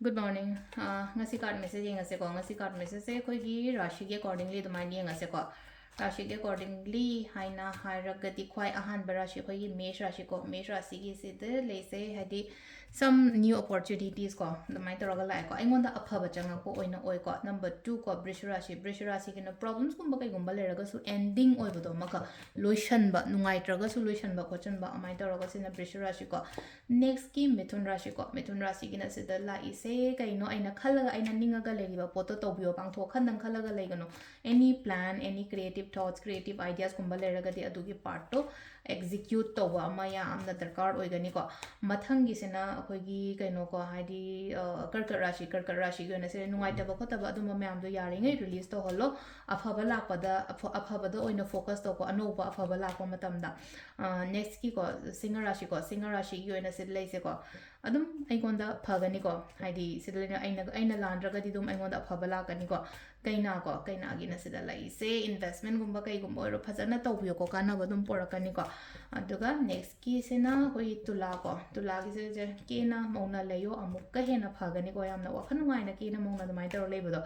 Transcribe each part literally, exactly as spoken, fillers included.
Good morning. ꯑꯥ, ꯉꯁꯤ card message ꯌꯦꯡꯉꯁꯦꯀꯣ. ꯉꯁꯤ card message ꯁꯦ ꯑꯩꯈꯣꯏꯒꯤ ꯔꯥꯁꯤꯒꯤ accordingly ꯑꯗꯨꯃꯥꯏꯅ ꯌꯦꯡꯉꯁꯦꯀꯣ. ꯔꯥꯁꯤꯒꯤ accordingly ꯍꯥꯏꯅ ꯍꯥꯏꯔꯒꯗꯤ ꯈ꯭ꯋꯥꯏ ꯑꯍꯥꯟꯕ ꯔꯥꯁꯤ ꯑꯩꯈꯣꯏꯒꯤ ꯃꯦꯁ ꯔꯥꯁꯤꯀꯣ. ꯃꯦꯁ ꯔꯥꯁꯤꯒꯤꯁꯤꯗ ꯂꯩꯁꯦ, ꯍꯥꯏꯗꯤ some new opportunities ꯀꯣ, ꯑꯗꯨꯃꯥꯏꯅ ꯇꯧꯔꯒ ꯂꯥꯛꯑꯦꯀꯣ. ꯑꯩꯉꯣꯟꯗ ꯑꯐꯕ ꯆꯪꯉꯛꯄ ꯑꯣꯏꯅ ꯑꯣꯏꯀꯣ. Number two ꯀꯣ, ꯕ꯭ꯔꯤꯁ ꯔꯥꯁꯤ. ꯕ꯭ꯔꯤꯁ ꯔꯥꯁꯤꯒꯤꯅ problems ꯀꯨꯝꯕ ꯀꯩꯒꯨꯝꯕ ꯂꯩꯔꯒꯁꯨ ending ꯑꯣꯏꯕꯗꯣ, ꯑꯃꯈꯛ ꯂꯣꯏꯁꯟꯕ, ꯅꯨꯡꯉꯥꯏꯇ꯭ꯔꯒꯁꯨ ꯂꯣꯏꯁꯟꯕ ꯈꯣꯠꯆꯟꯕ, ꯑꯗꯨꯃꯥꯏꯅ ꯇꯧꯔꯒ ꯁꯤꯅ ꯕ꯭ꯔꯤꯁ ꯔꯥꯁꯤꯀꯣ. Next ꯀꯤ ꯃꯤꯊꯨꯟ ꯔꯥꯁꯤꯀꯣ. ꯃꯤꯊꯨꯟ ꯔꯥꯁꯤꯒꯤꯅ ꯁꯤꯗ ꯂꯥꯛꯏꯁꯦ ꯀꯩꯅꯣ, ꯑꯩꯅ ꯈꯜꯂꯒ, ꯑꯩꯅ ꯅꯤꯡꯉꯒ ꯂꯩꯔꯤꯕ ꯄꯣꯠꯇꯣ ꯇꯧꯕꯤꯌꯣ, ꯄꯥꯡꯊꯣꯛꯑꯣ, ꯈꯟꯗꯪ ꯈꯜꯂꯒ ꯂꯩꯒꯅꯨ. Any plan, any creative thoughts, creative ideas ꯀꯨꯝꯕ ꯂꯩꯔꯒꯗꯤ ꯑꯗꯨꯒꯤ part ꯇꯣ execute ꯇꯧꯕ ꯑꯃ ꯌꯥꯝꯅ ꯗꯔꯀꯥꯔ ꯑꯣꯏꯒꯅꯤꯀꯣ. ꯃꯊꯪꯒꯤꯁꯤꯅ ꯑꯩꯈꯣꯏꯒꯤ ꯀꯩꯅꯣꯀꯣ, ꯍꯥꯏꯗꯤ, ꯑ, ꯀꯔꯀꯠ ꯔꯥꯁꯤ. ꯀꯔꯀꯠ ꯔꯥꯁꯤꯒꯤ ꯑꯣꯏꯅ ꯁꯤꯗ ꯅꯨꯡꯉꯥꯏꯇꯕ ꯈꯣꯠꯇꯕ ꯑꯗꯨꯝꯕ ꯃꯌꯥꯝꯗꯣ ꯌꯥꯔꯤꯉꯩ release ꯇꯧꯍꯜꯂꯣ. ꯑꯐꯕ ꯂꯥꯛꯄꯗ, ꯑꯐ-, ꯑꯐꯕꯗ ꯑꯣꯏꯅ focus ꯇꯧꯀꯣ, ꯑꯅꯧꯕ ꯑꯐꯕ ꯂꯥꯛꯄ ꯃꯇꯝꯗ. ꯑ, next ꯀꯤꯀꯣ, ꯁꯤꯡꯍ ꯔꯥꯁꯤꯀꯣ. ꯁꯤꯡꯍ ꯔꯥꯁꯤꯒꯤ ꯑꯣꯏꯅ ꯁꯤꯗ ꯂꯩꯁꯦꯀꯣ. ꯑꯗꯨꯝ ꯑꯩꯉꯣꯟꯗ ꯐꯒꯅꯤꯀꯣ, ꯍꯥꯏꯗꯤ ꯁꯤꯗ ꯂꯩꯅ ꯑꯩꯅ, ꯑꯩꯅ ꯂꯥꯟꯗ꯭ꯔꯒꯗꯤ ꯑꯗꯨꯝ ꯑꯩꯉꯣꯟꯗ ꯑꯐꯕ ꯂꯥꯛꯀꯅꯤꯀꯣ. ꯀꯩꯅꯥꯀꯣ, ꯀꯩꯅꯥꯒꯤꯅ ꯁꯤꯗ ꯂꯩꯁꯦ, investment ꯒꯨꯝꯕ ꯀꯩꯒꯨꯝꯕ ꯑꯣꯏꯔꯣ, ꯐꯖꯅ ꯇꯧꯕꯤꯌꯨꯀꯣ, ꯀꯥꯟꯅꯕ ꯑꯗꯨꯝ ꯄꯨꯔꯛꯀꯅꯤꯀꯣ. ꯑꯗꯨꯒ next ꯀꯤꯁꯤꯅ ꯑꯩꯈꯣꯏꯒꯤ ꯇꯨꯂꯥꯀꯣ. ꯇꯨꯂꯥꯒꯤꯁꯦ ꯀꯦꯅ ꯃꯧꯅ ꯂꯩꯌꯣ, ꯑꯃꯨꯛꯀ ꯍꯦꯟꯅ ꯐꯒꯅꯤꯀꯣ, ꯌꯥꯝꯅ ꯋꯥꯈꯜ ꯅꯨꯡꯉꯥꯏꯅ ꯀꯦꯅ ꯃꯧꯅ ꯑꯗꯨꯃꯥꯏꯅ ꯇꯧꯔ ꯂꯩꯕꯗꯣ.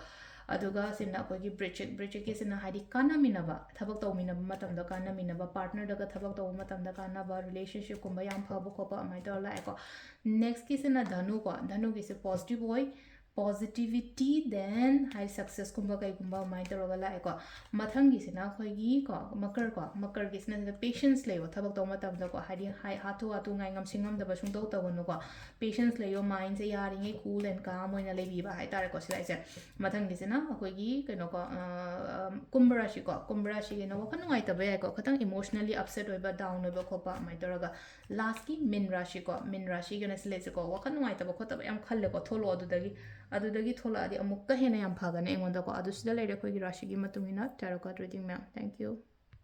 ꯑꯗꯨꯒ ꯁꯤꯅ ꯑꯩꯈꯣꯏꯒꯤ ꯕ꯭ꯔꯤꯆꯤꯛ. ꯕ꯭ꯔꯤꯆꯤꯛꯀꯤꯁꯤꯅ ꯍꯥꯏꯗꯤ ꯀꯥꯟꯅꯃꯤꯟꯅꯕ, ꯊꯕꯛ ꯇꯧꯃꯤꯟꯅꯕ ꯃꯇꯝꯗ ꯀꯥꯟꯅꯃꯤꯟꯅꯕ, partner ꯗꯒ ꯊꯕꯛ ꯇꯧꯕ ꯃꯇꯝꯗ ꯀꯥꯟꯅꯕ, relationship ꯀꯨꯝꯕ ꯌꯥꯝ ꯐꯕ ꯈꯣꯠꯄ ꯑꯗꯨꯃꯥꯏꯅ ꯇꯧꯔ ꯂꯥꯛꯑꯦꯀꯣ. Next ꯀꯤꯁꯤꯅ ꯙꯅꯨꯀꯣ. ꯙꯅꯨꯒꯤꯁꯦ positive ꯑꯣꯏ, positivity, then ꯍꯥꯏ success ꯀꯨꯝꯕ ꯀꯩꯒꯨꯝꯕ ꯑꯗꯨꯃꯥꯏꯅ ꯇꯧꯔꯒ ꯂꯥꯛꯑꯦꯀꯣ. ꯃꯊꯪꯒꯤꯁꯤꯅ ꯑꯩꯈꯣꯏꯒꯤ ꯀꯣ, ꯃꯀꯔ ꯀꯣ. ꯃꯀꯔꯒꯤꯁꯤꯅ ꯁꯤꯗ patience ꯂꯩꯌꯣ ꯊꯕꯛ ꯇꯧꯕ ꯃꯇꯝꯗꯀꯣ, ꯍꯥꯏꯗꯤ ꯍꯥꯏ, ꯍꯥꯊꯨ ꯍꯥꯊꯨ ꯉꯥꯏ ꯉꯝꯁꯤꯡ ꯉꯝꯗꯕ ꯁꯨꯡꯇꯧ ꯇꯧꯒꯅꯨꯀꯣ. Patience ꯂꯩꯌꯣ, mind ꯁꯦ ꯌꯥꯔꯤꯉꯩ cool and calm ꯑꯣꯏꯅ ꯂꯩꯕꯤꯕ ꯍꯥꯏꯇꯥꯔꯦꯀꯣ ꯁꯤꯗ ꯑꯩꯁꯦ. ꯃꯊꯪꯒꯤꯁꯤꯅ ꯑꯩꯈꯣꯏꯒꯤ ꯀꯩꯅꯣꯀꯣ, ꯑ, ꯀꯨꯝꯚ ꯔꯥꯁꯤꯀꯣ. ꯀꯨꯝꯚ ꯔꯥꯁꯤꯒꯤꯅ ꯋꯥꯈꯜ ꯅꯨꯡꯉꯥꯏꯇꯕ ꯌꯥꯏꯀꯣ, ꯈꯤꯇꯪ emotionally upset ꯑꯣꯏꯕ, down ꯑꯣꯏꯕ ꯈꯣꯠꯄ ꯑꯗꯨꯃꯥꯏꯅ ꯇꯧꯔꯒ. Last ꯀꯤ ꯃꯤꯟ ꯔꯥꯁꯤꯀꯣ. ꯃꯤꯟ ꯔꯥꯁꯤꯒꯤꯅ ꯁꯤ ꯂꯩꯁꯦꯀꯣ, ꯋꯥꯈꯜ ꯅꯨꯡꯉꯥꯏꯇꯕ ꯈꯣꯠꯇꯕ ꯌꯥꯝ ꯈꯜꯂꯦꯀꯣ, ꯊꯣꯛꯂꯛꯑꯣ ꯑꯗꯨꯗꯒꯤ. ꯑꯗꯨꯗꯒꯤ ꯊꯣꯛꯂꯛꯑꯗꯤ ꯑꯃꯨꯛꯀ ꯍꯦꯟꯅ ꯌꯥꯝ ꯐꯒꯅꯤ ꯑꯩꯉꯣꯟꯗꯀꯣ. ꯑꯗꯨ ꯁꯤꯗ ꯂꯩꯔꯦ ꯑꯩꯈꯣꯏꯒꯤ ꯔꯥꯁꯤꯒꯤ ꯃꯇꯨꯡ ꯏꯟꯅ tarot card reading ꯃꯌꯥꯝ. Thank you.